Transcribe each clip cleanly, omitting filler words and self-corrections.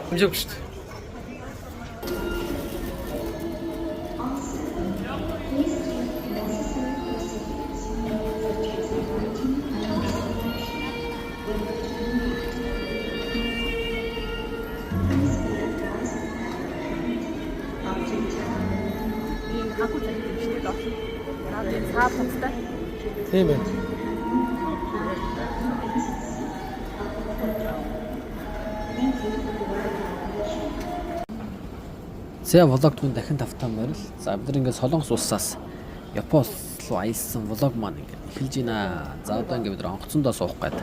Амжаагүй шүү дээ. Ийм хагуу цай юм шүү дээ доош. Наад энэ цаа цацтай. Тийм байна. За vlog түн дахин тавтан морил. За бид нар ингээд Солонгос улсаас Япон улс руу аялсан vlog маань ингээд эхэлж байна. За одоо ингээд бид нар онгоцондоо суух гээд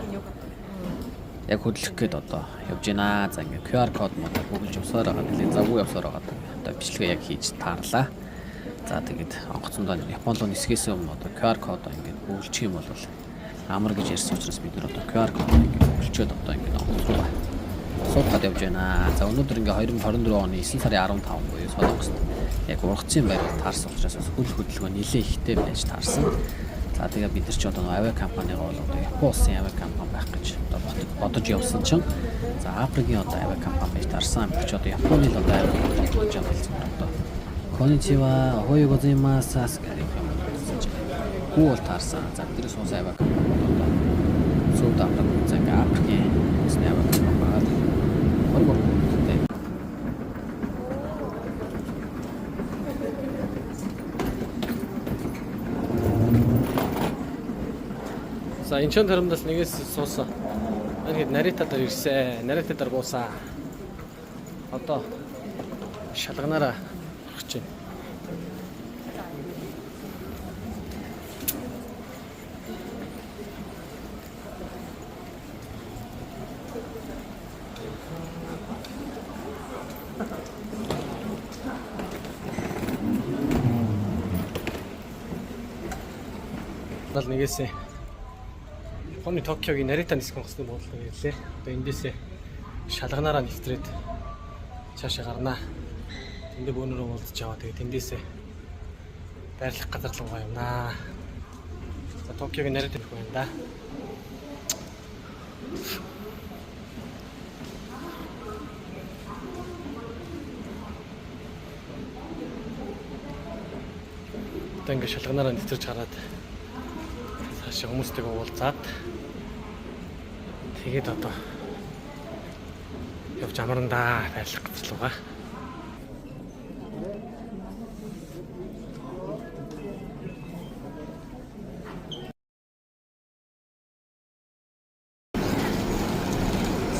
яг хөдлөх гээд одоо явж байна. За ингээд QR код мод бөглөж явсаар байгаа. Нэлээд завгүй явсаар байгаа. Одоо бичлэгээ яг хийж таарлаа. За тэгээд онгоцондоо Япон руу нисгээс өмнө одоо QR кодоо ингээд бөглөчих юм бол амар гэж ярьсан учраас бид нар одоо QR кодоо ингээд бөглөчөөд одоо ингээд онгоц руу суухад явж байна. За өнөөдөр ингээ 2024 оны 9 сарын 15 буюу Солонгост яг ургацын байрал таарсан учраас бас хөл хөдөлгөөн нэлээ ихтэй байж таарсан. За тэгээ бид нар ч одоо авиа компанигаа бол одоо Япон улсын авиа компани байх гэж одоо бодож явсан чинь за Африкийн одоо авиа компани байж таарсан. Бид ч одоо Японы л одоо авиа компани болж байгаа юм одоо. Коничива, охойо гозаймасу гэх юм гэсэн чинь хүү бол таарсан. За бидний суусан авиа компани бол одоо Сууд Африк, за ингээ Африкийн улсны авиа компани байгаа. 23 хүнтэй. За Инчон терминал нэгээс суусан. Энэ хэд Нарита дээр ирсэн. Нарита дээр буусан. Одоо шалганаараа орох гэж байна. Дал нэгээсээ Японы Токиогийн Нарита нисэх онгоцны буудлын ирлээ. Одоо эндээсээ шалганаараа нэвтрээд цаашаа гарнаа. Тэндээ бөөнөрөө уулзч яваа. Тэгээ тэндээсээ байрлах газар руугаа явнаа. За Токиогийн Нарита нэх байна да. Одоо ингээ шалганаараа нэвтэрч гараад цаашаа хүмүүстэйгээ уулзаад тэгээд одоо явж амарна да байрлах газар руугаа.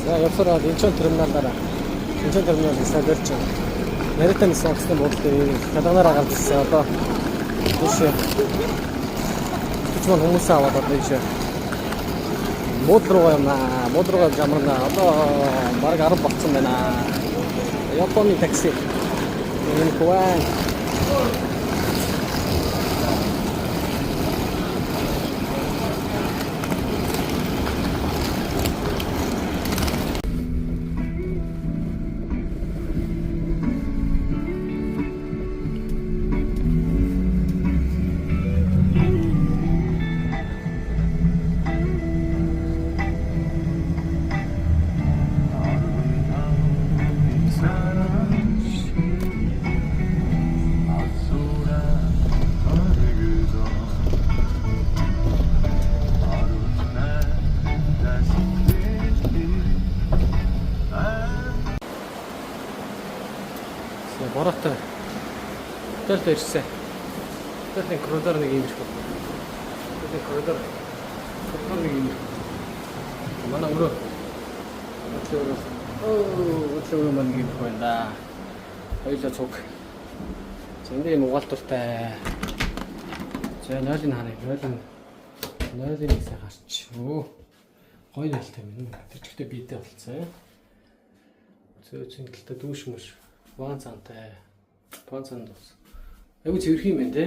За явсараа Инчон терминалаараа Инчон терминал гэсэн барьж байна. Нарита ниссэн онгоцны буудлын шалганаараа гарч ирсэн. Одоо тийшээ Тэч маань хүмүүсээ аваад одоо ийшээ буудлын руугаа явнаа. Буудлын руугаа явж амарна. Одоо бараг 10 болцсон байна. Японы такси. Энэ хуваа. За бороотой. Хотелд ирсэн. Хотелийн коридор нэг юм шиг байна. Хотелийн коридор нэг юм шиг. Манай өрөө. Хотелийн өрөө. Оо, хотелийн өрөө маань нэг юм шиг байна да. Хоёулаа цуг. За энд юм угаалтуртай. За нойлын харъя. Нойлын нэг сайн гарч. Өө. Гоё нойлтой юм. Тэр чигтээ биедээ болцсон. Зөө зүүн талдаа дүүш мөш. Ван цантай. Ван цанд бас. Айгу цэвэрхэн юм байна те.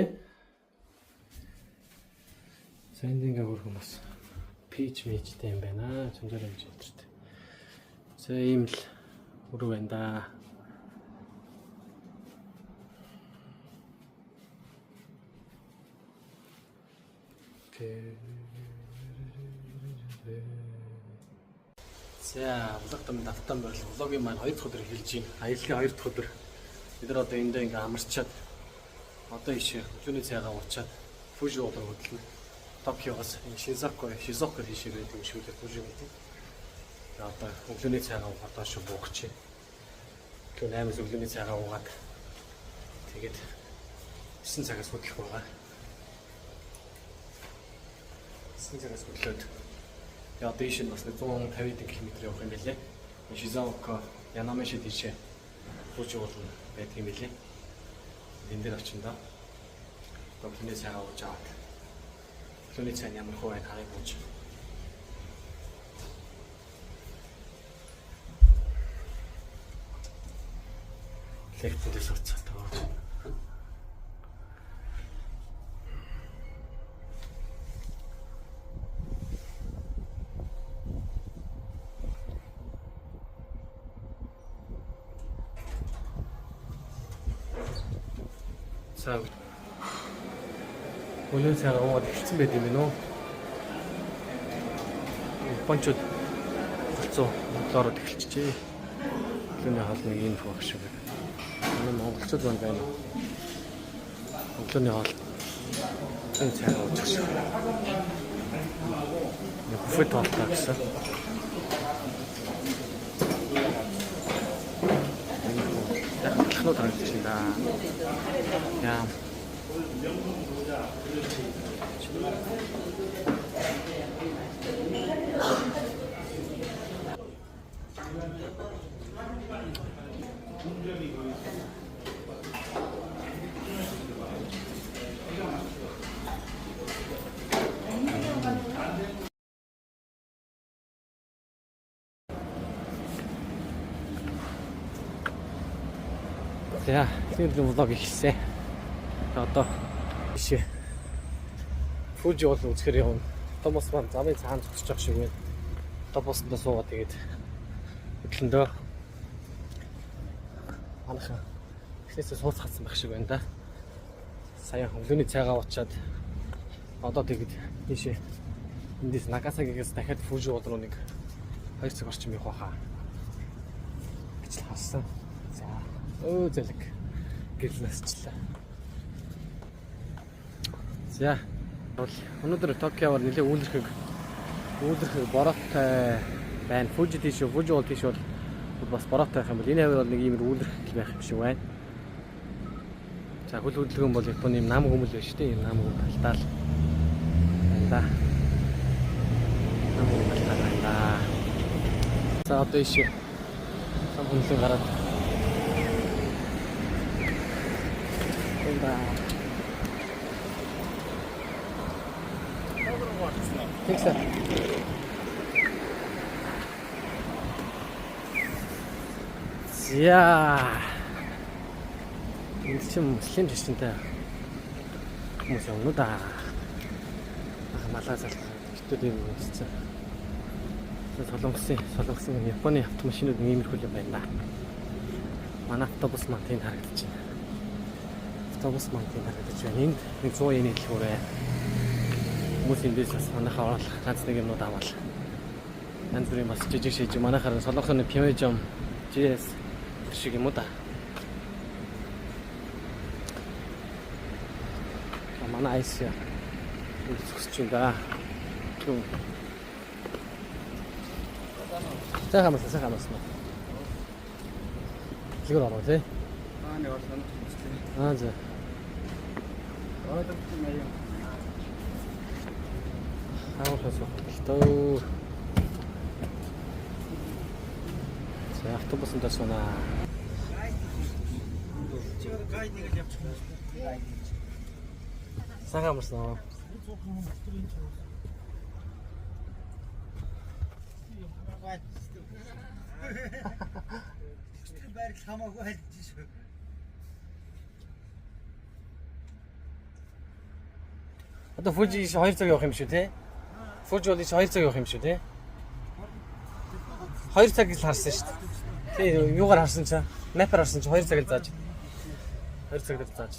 За энд ингээ хөрхөн бас пич мэжтэй юм байна. Цомжоор амж өдөрт. За ийм л өрөө байна да. За, vlog дам давтан байл. Vlog ын маань 2 дахь өдөр эхэлж байна. Аяллаа 2 дахь өдөр. Бид нар одоо эндээ ингээ амарчаад одоо ишээ өглөөний цайгаа уучаад Фужи уулаар хөдлөнө. Токиогоос энэ Шинзако, Шизока тийшээ байдаг юм шиг үлээ Фужи гэдэг. Тэгээ одоо өглөөний цайгаа уугаад доош буух чи. Өглөө 8-аас өглөөний цайгаа уугаад тэгээд 9 цагаас хөдлөх байгаа. 9 цагаас хөдлөөд тэгээ одоо ийш нь бас 150 км явах юм билээ. Шизока, Янамаши тийшээ Фужи уул нь байдаг юм билээ. Энд дээр очиндоо өглөөний цайгаа ууж аваад өглөөний цай нь ямар хөө байна харыг ууж. Лекцэндээ сууцгаа. За өглөөний цайгаа уугаад эхэлсэн байт юм байна уу? Япончууд болцоо монголоор эхэлчихжээ. Өглөөний хоол нэг ийм фок шиг байна. Манай монголчууд байна байна. Өглөөний хоол энэ цайгаа ууж шиг. Нэг буфет хоолтой гэсэн. Яг талхнууд харагдаж байна да. Яа. За, энэ vlog эхэлсэн. Одоо ишээ Фужи бол үзэхэр явна. Автобус маань замын цаана зогсож байгаа шиг байна. Автобусанд суугаад тэгээд хөдлөндөө. Манайхан эхнээсээ сууцгаасан байх шиг байна да. Сая өглөөний цайгаа уучаад одоо тэгээд ийшээ эндээс Нагасакигээс дахиад Фужи уул руу нэг 2 цаг орчим явах байхаа гэж л харсан. За, өө зэлэг гэрэл насчлаа. За, бол өнөөдөр Токиоор нэлээд үүлэрхэг бороотой байна. Фужи тийш, Фужи уул тийш бол бас бороотой байх юм бол энэ хавар бол нэг ийм үүлэрхэг байх юм шиг байна. За, хөл хөдөлгөөн бол Японы ийм нам хүмүүл байна шүү дээ. Ийм нам хүмүүл талдаа л байна да. Нам хүмүүл талдаа байна да. За, одоо ийш сам хүнлэн гараад байна. Тэгсэн. За. Энд чинь муслим шашинтай хүмүүс явна да. Ах малаа залт битүүд юм үзсэн. Солонгосын Японы автомашинууд иймэрхүү юм байна да. Манай автобус маань тэнд харагдаж байна. Автобус маань тэнд харагдаж байна. Энд нэг 100 yen дэлгүүр байна. Хүмүүс эндээс бас манайхаа оруулах ганц нэг юмнууд аваад янз бүрийн бас жижиг шижиг манайхаар Солонгосын Пимэжом, GS тэр шиг юм уу да. Манай айс яа. Зөксөж байна да. Сайхан амарсан, сайхан амарсан. Дэлгүүр ороо тий. Аа нэг орсон үзлээ. Аа за. Ойлгомжтой юм. Харуулах суух л дөө. За, автобусанд сунаа. Чи гайд нэг л явчих. Гайд. Сайхан амарсан уу? Байр хамаагүй хальж шүү. Одоо Фужи иш 2 цаг явах юм шүү тий? Фужи бол иш 2 цаг явах юм шүү тий? 2 цаг л харсан шүү дээ. Тий, юугаар харсан чи? Map аар харсан чи 2 цаг л зааж. 2 цаг дээр зааж.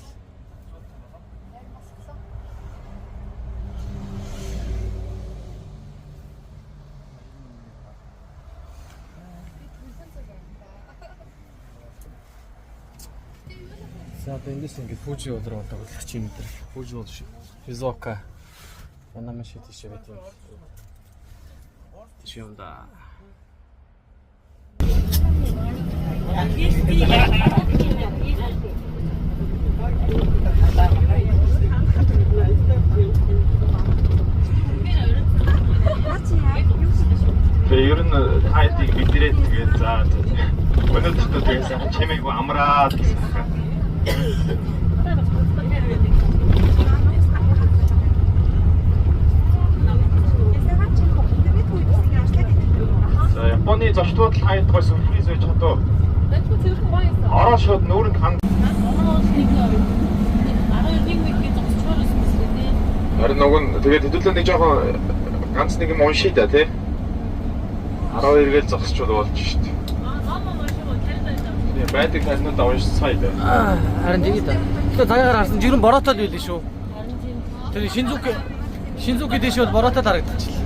Одоо эндээс ингээд Фужи уул руу одоо хөдлөх юм дээр. Фужи уул Шизуока. Янамаши тийш байт юм. Тийш юм да. Тэгээ ер нь та хэдийг мэдрээд тэгээд за өнөөдөр тэгээд сайхан чимээгүй амраад гэсэн. За Японы зочдууд л хайд гой сюрприз байж чадав. Ороо шууд нүүрэнд ханд. Харин нөгөө нь тэгээд хэдүүлээ нэг жоохон ганц нэг юм уншия да тий. 12 гээл зогсчод болж шít. Тийм байдаг танинуудаа уншицгаая да. Харин тийм дээ. Тэгээ цагаагаар харсан жирэн бороотой л байлээ шүү. Тэр Шинзуки дэш бол бороотой харагдчихлаа.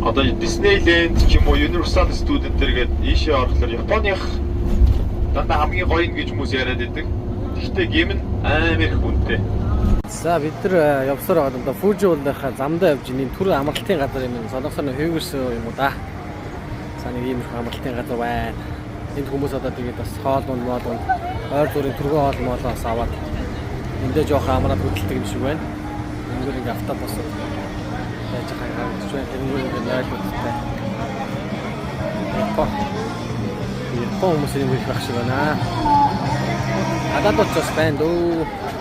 Одоо Disneyland ч юм уу Universal Studio дээр гээд ийшээ орохлоор Японых дандаа хамгийн гоё нь гэж хүмүүс яриад байдаг. Гэхдээ гим нь амар их үнэтэй. За бид нар явсаар байгаа юм да. Фужи уулынхаа замдаа явж ийн түр амралтын газар юм. Солонгосоор нь Хүйгэрс юм уу да. За нэг иймэрхүү амралтын газар байна. Энд хүмүүс одоо тэгээд бас хоол унд моол унд ойр зүрийн түргэн хоол моолоос аваад эндээ жоохон амраад хөдөлдөг юм шиг байна. Энэгээр ингээ автобус байж байгаа харагдаж байна. Тэрнгээр ингээ нойлуудтай. Япон. Япон хүмүүс юм их байх шиг байна. Гадаадууд ч бас байна дөө.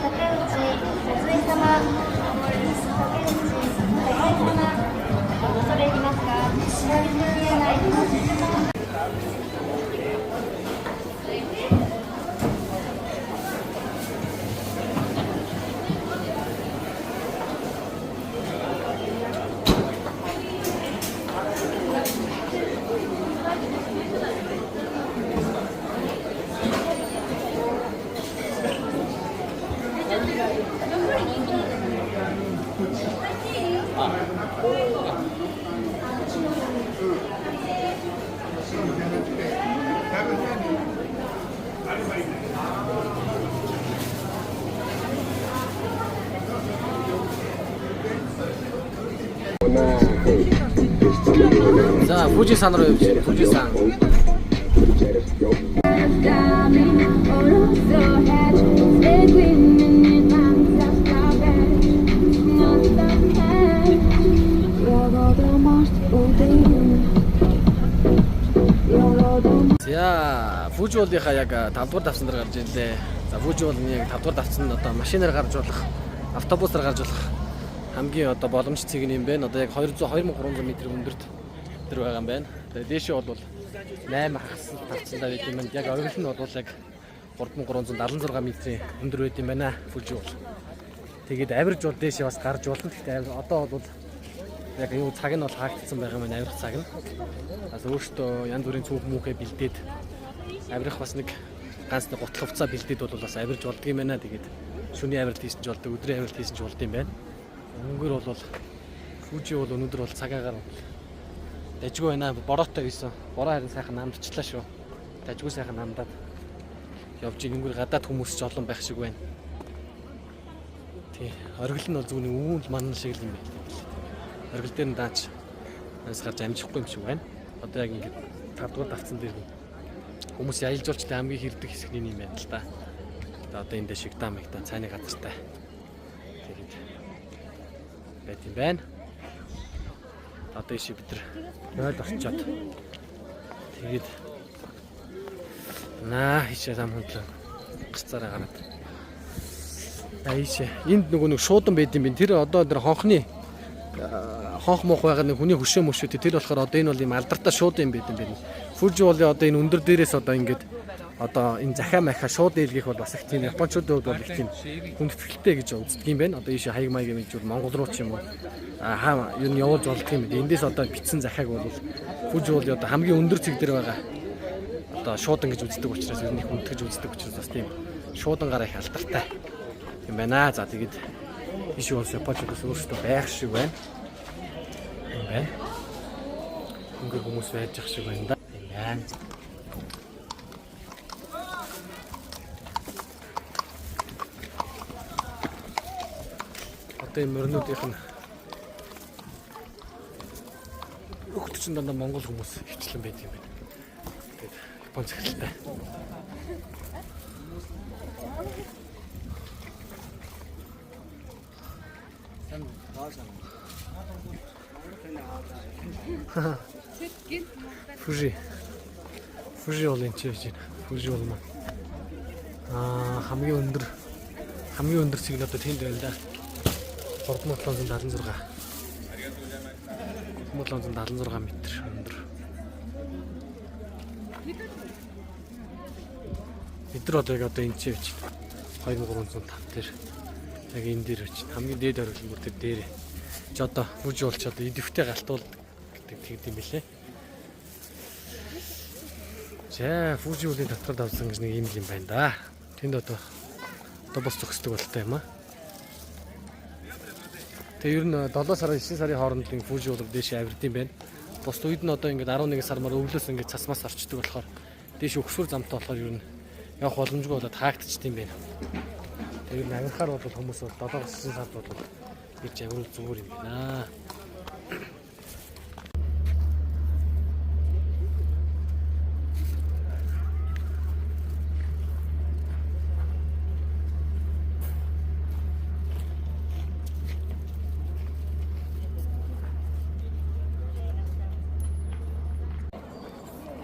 За Фужисан руу явж байна. Фужисан. За Фужи уулынхаа яг 5 дугаар давсан дээр гарч ирлээ. За Фужи уулын яг 5 дугаар давсан нь одоо машинаар гарч болох, автобусаар гарч болох хамгийн одоо боломж цэг нь юм байна. Одоо яг 200 2300 м өндөрт тэр байгаа юм байна. Тэгээ дээшээ бол 8 хагас тавцандаа байт юм байна. Яг оргил нь бол яг 3376 м-ийн өндөр байт юм байна. Фужи уул. Тэгээд авирж бол дээшээ бас гарч болно. Гэхдээ одоо бол яг юу цаг нь бол хаагдсан байгаа юм байна. Авирах цаг нь. Бас өөртөө янз бүрийн цүүх хүүхээ бэлдээд авирах бас нэг ганц нэг гутал хувцас бэлдээд бол бас авирж болдго юм байна. Тэгээд шөнийн авиралт хийсэн ч болдог, өдрийн авиралт хийсэн ч болд юм байна. Өнгөр бол Фужи бол өнөөдөр бол цагаагаар дажгүй байна. Бороотой байсан. Бороо харин сайхан намдчлаа шүү. Дажгүй сайхан намдаад явж өнгөр гадаад хүмүүс ч олон байх шиг байна. Тий, оргил нь бол зүгээр үүн л манан шиг л юм байна. Оргил дээр нь даач нас гарч амжихгүй юм шиг байна. Одоо яг ингээд 5 дугаар давцсан дээр нь хүмүүс аялал жуулчлалын хамгийн хэрдэг хэсэг нь юм байна л да. Одоо энэ дэш шигдаа мэгдаа цайны газартай. Тэгээд байт юм байна. Одоо ийшээ бид нар 0 орчоод тэгээд наа хийшээ зам хөндлөө гарцаараа гараад. А ийшээ энд нөгөө нэг шуудан байд юм бэ. Тэр одоо тэр хонхны хонх мох байгаа нэг хүний хөшөө мөшөө тэр болохоор одоо энэ бол юм алдартай шууд юм байд юм байна. Фужи уулын одоо энэ өндөр дээрээс одоо ингээд одоо энэ захиа махаа шууд дийлгэх бол бас их тийм японочдын хувьд бол их тийм хүндэтгэлтэй гэж үздэг юм байна. Одоо ийшээ хаяг маяг юм жил Монгол руу ч юм уу хаа ер нь явуулж болдго юм байна. Эндээс одоо бичсэн захиаг бол Фужи уулын одоо хамгийн өндөр цэг дээр байгаа одоо шуудан гэж үздэг учраас ер нь их хүндтгэж үздэг учраас бас тийм шуудангараа их алдартай юм байна. За тэгээд Иш улс Японч бас өөрсдөө байх шиг байна. Юм байна. Ингээ хүмүүс байж ах шиг байна да. Юм байна. Одоо энэ моринуудынх нь өгт чинь дандаа монгол хүмүүс хвчлэн байдаг юм байна. Тэгээд Япон цагталтай. Фужи. Фужи бол энэ ч байж байна. Фужи бол маань. Аа, хамгийн өндөр цэг нь одоо тэнд байна да. 3776. 3776 м өндөр. Бид нар одоо яг одоо энэ ч байж байна. 2305 дээр. Яг энэ дээр байж байна. Хамгийн дээд оргил бүр тэр дээр. Чи одоо Фужи бол чи одоо идэвхтэй галтуул гэдэг тэгд юм билээ. За, Фужи уулын татвар давсан гэж нэг юм л юм байна да. Тэнд одоо бус зогсдог болтой юм аа. Тэгээ ер нь 7 сарын 9 сарын хооронд л Фужи уул дээш авирд юм байна. Бус үед нь одоо ингээд 11 сар мар өвлөөс ингээд цасмаас орчдөг болохоор дээш өгсвөр замтай болохоор ер нь явах боломжгүй болоод хаагдчихд юм байна. Тэгээ ер нь авирахаар бол хүмүүс бол 7-9 сард бол ирж авирвал зүгээр юм байна.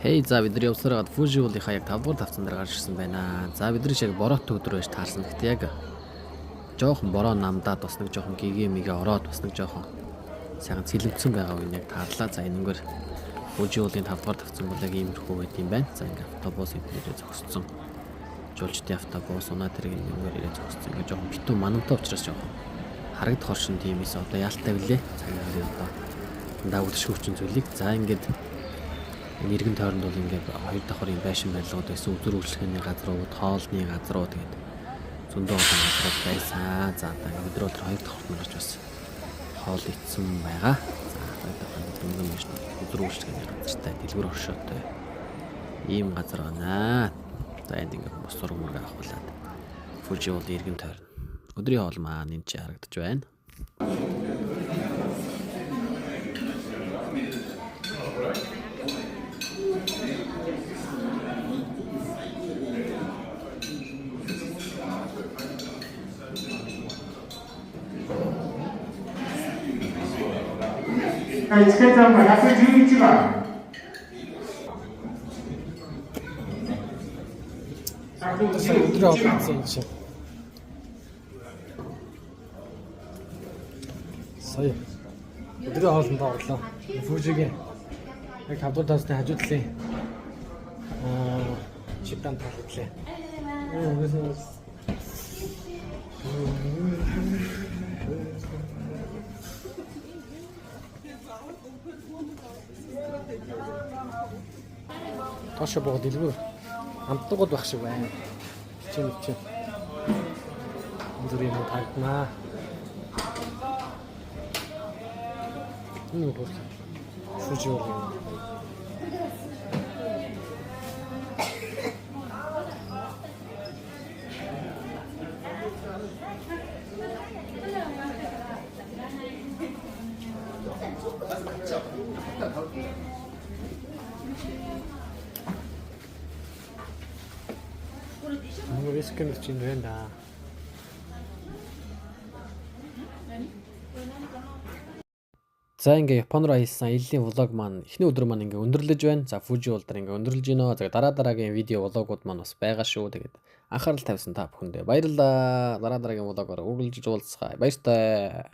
Хей, за, бид нар явсаар байгаад Фужи уулынхаа яг 5 дугаар тавцан дээр гарч ирсэн байна. За, бид нар яг бороотой өдөр байж таарсан. Гэхдээ яг жоохон бороо намдаад, бас нэг жоохон гэгээ мэгээ ороод, бас нэг жоохон сайхан цэлэмцэн байгаа үе яг таарлаа. За, энэнгээр Фужи уулын 5 дугаар тавцан бол яг иймэрхүү байд юм байна. За, ингээ автобус эднэрээ зогсцсон. Жуулчдын автобус унаа тэрэг энэнгээр ирээ зогсцсон. Ингээ жоохон битүү манамтай учраас жоохон харагдах оршин тийм эс одоо яалтай билээ. Цагийн одоо дагуулшгүй хүчин зүйлийг. За, ингээд энэ эргэн тойронд бол ингээд хоёр давхар юм байшин барилгууд байсан. Үзүр үйлчлэгээний газрууд, хоолны газрууд тэгээд зөндөө олон газрууд байсан. За, одоо ингээд бид нар бол хоёр давхарт нь гарч бас хоол идсэн байгаа. За, хоёр давхар дөнгөн байшин үзүр үйлчлэгээний газартай, дэлгүүр оршоотой ийм газар байна. За, энд ингээд хүмүүс зураг мураг авахулаад Фужи уул эргэн тойрон. Өдрийн хоол маань энэ чи харагдаж байна. はい、チケットナンバー111番。 Сая өдрийн хоол идсэн юм чи. Сая өдрийн хоолнд орлоо. Фужигийн яг 5 дугаар тавцны хажуу талын чиптан таалагдлаа. Оо, Доошо буугаад дэлгүүр амтнагууд байх шиг байна. Чи нэг чи. Зүр юм тагднаа. Энэ бол Фужи уул юм. Монгол вискер чинь байна да. За, ингээ Япон руу аялсан аяллаа vlog маань эхний өдөр маань ингээ өндөрлөж байна. За, Фужи уул дээр ингээ өндөрлөж гинөө. За, дараа дараагийн видео vlog ууд маань бас байгаа шүү. Тэгээд анхаарал тавьсан та бүхэндээ баярлалаа. Дараа дараагийн vlog оор үргэлжлэж уулзцгаая. Баяртай.